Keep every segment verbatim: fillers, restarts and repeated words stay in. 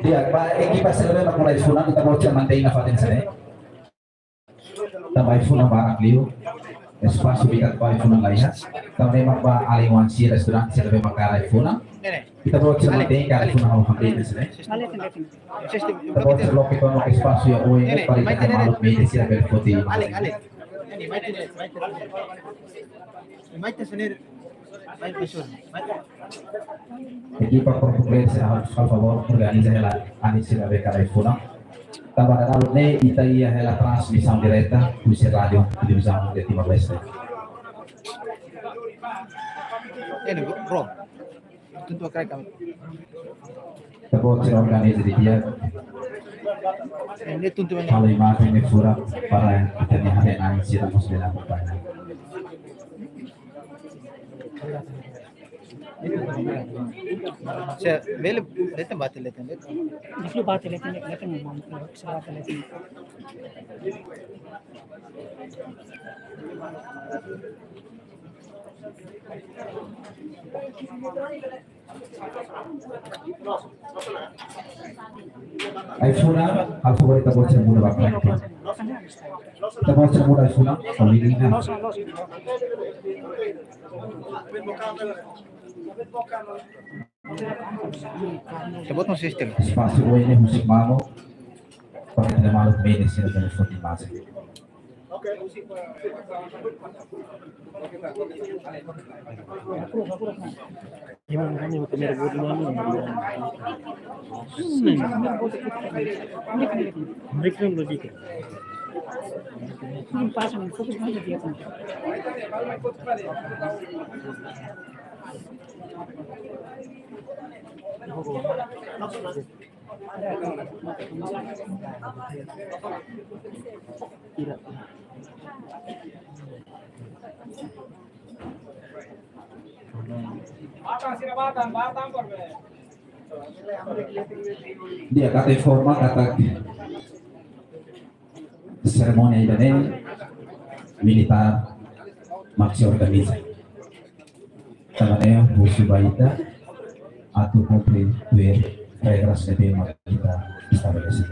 Ya, ba ekipa sira ne'ebé mak mai funan, ita-boot sira mantein nafatin sira-ne'e. Tanba ai-funan barak liu, espasu ida ba ai-funan la iha. Tanba ne'e mak ba alin-oan sira, estudante sira ne'ebé mak hakarak ai-funan. Ita-boot sira mantein karik ai-funan halo hambei sira-ne'e. Ita-boot sira loke kona-ba espasu iha oin ne'e para ita-nia maluk média sira bele foti. Ekipa protokolu sira, halo favór organiza hela alin sira ne'ebé hakarak ai-funan. Tanba dadaun ne'e ita iha hela transmisaun direta husi rádiu televizaun de Timor-Leste. Ini, bro. Tentu akan kami. Ita-boot sira organiza didi'ak. Ini tentu ini. Halo imajen ne'e furak para ita-nia haree-na'in sira mós bele akompaña. Se bele, leten bate, leten, leten. Diflu bate, leten, leten, leten, se bate, leten. Ai-funan, halo favór ita-boot sira muda ba frente. Ita-boot sira muda ai-funan, halo ini. Ita-boot no sistema. Espasu oin ne'e husik malu, para ita-nia maluk média sira bele foti imajen. Imam kami primeiro gol do ano. Mereka logika. Ini pas, fokus mana dia kan. Di'ak, ita informa katak serimónia ida-ne'e militár mak sei organiza. Tanba ne'e husu ba ita atu kumpre tuir regras ne'ebé mak ita estabelese.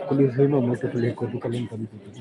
Kulis lima mau satu lekor tu kalian kami tutup.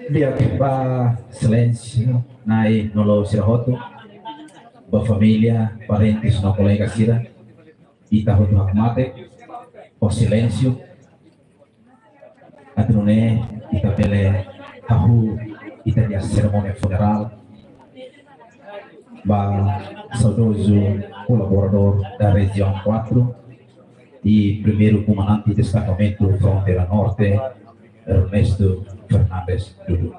Di'ak, ba Exelénsia, Na'i no Lolo sira hotu, ba família, parentes no kolega sira, ita hotu hakmatek, ho silénsiu, atu nune'e ita bele hahú ita-nia serimónia funerál ba saudozu kolaboradór da Rejiaun quatro e primeiru komandante Destacamento Fronteira Norte, Ernesto Fernandes Dudu.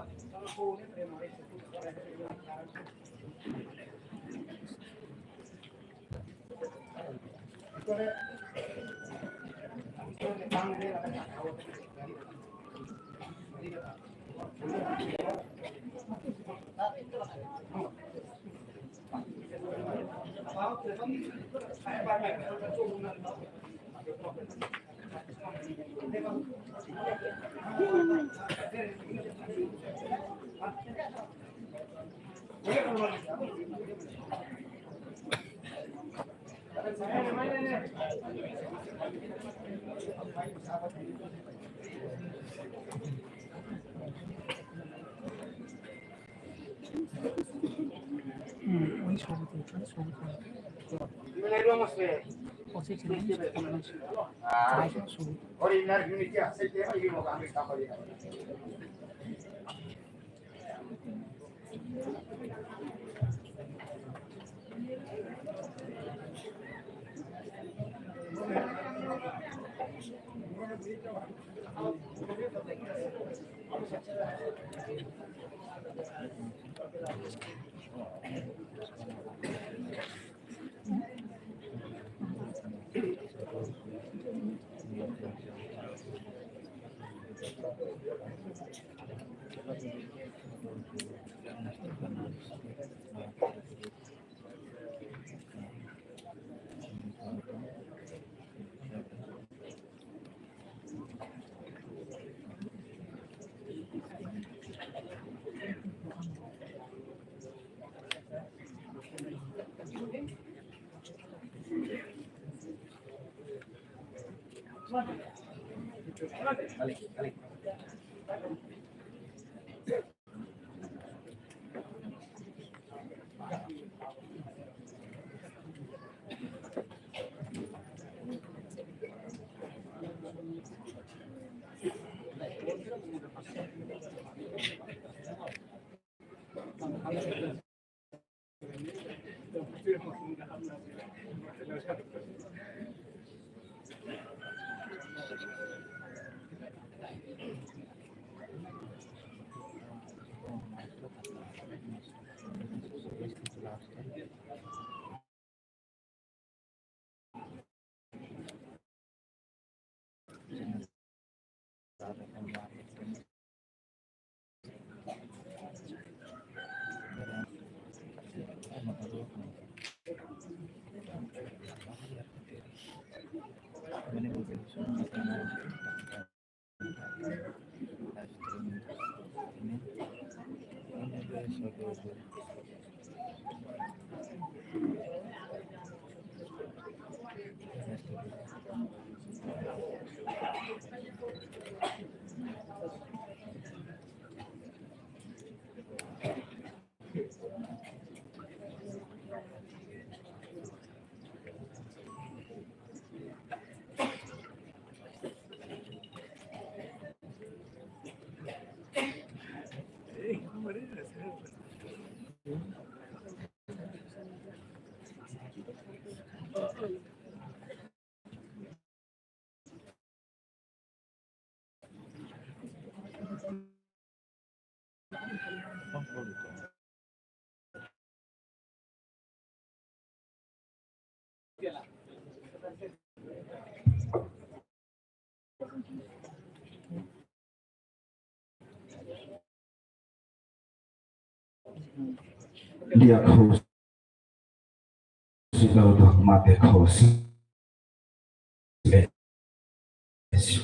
Di'ak, husi Daudaun mate, husi